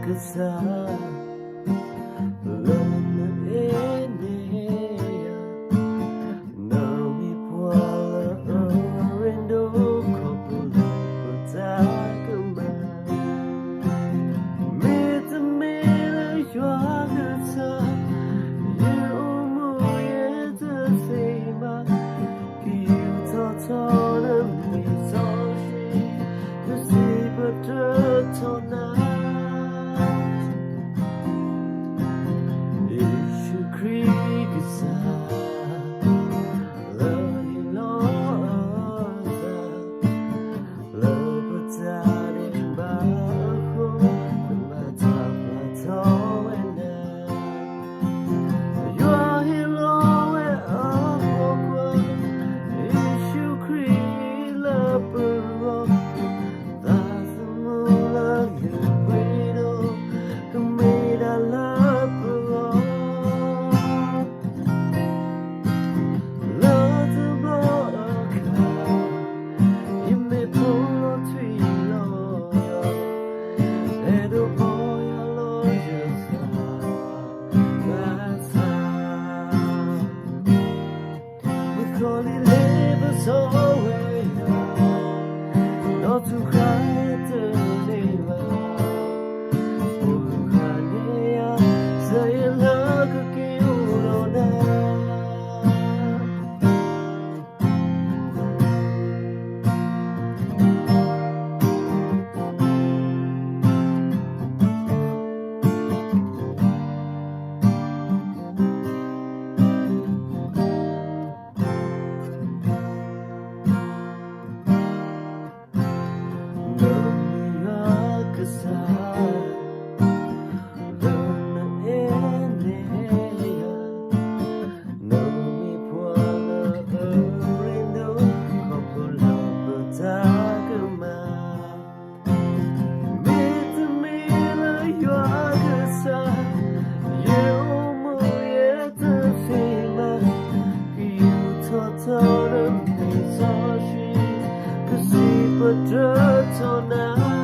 ကစၢ်, လၢနအဲၣ်န့ၢ်ယၤ, နမ့ၢ်ပှၤလၢအရ့ဒိၣ် ခီဖျိလၢပတၢ်ကမၣ်, မ့တမ့ၢ်လၢယွၤကစၢ်, ယအိၣ်မူယဲတသ့ဘၣ်, ကယူးထီၣ်ထီနမံၤစီဆှံ, ကစံးပတြၢၤထီၣ်နၤ ယ့ၣ်ၡူးခရံာ်ကစၢ်, လၢဟ့ၣ်လီၤအသး လၢပတၢ်ဒဲးဘးအဃိ, ပဘၣ်တၢ်ပျၢ်ထီၣ်ဝဲဒၣ် ယွၤဟ့ၣ်လီၤဝဲအဖိခွါ, ယ့ၣ်ၡူးခရံာ်လၢပဂီၢ်, သးသမူလၢယပှ့ၤဒီး, ကမ့ၢ်ဒၣ်လၢပဂီၢ် လၢတဘျီအခါ, ယမ့ၢ်ဖိလီၤထွံၣ်လီၤယီၤ, အဲၣ်ဒိးပီၢ်ယၢ်လီၤယသးဘၣ်ဆၣ်, မုၣ်ကီၤလံၤလ့ပစီဝဲယၤ, ဒီးသူၣ်ဃါတန့ၢ်ဘၣ်, အိၣ်ဃၣ်န့ၢ်ယၤ, စၢၤယၤလၢကက့ၤအိၣ်ဒီးနၤ နမ့ၢ်ယွၤကစၢ်, လၢနအဲၣ်န့ၢ်ယၤ, နမ့ၢ်ပှၤလၢအရ့ဒိၣ် ခီဖျိလၢပတၢ်ကမၣ် မ့တမ့ၢ်လၢယွၤကစၢ်, ယအိၣ်မူယဲတသ့ဘၣ်, ကယူးထီၣ်ထီနမံၤစီဆှံ, ကစံးပတြၢၤထီၣ်နၤ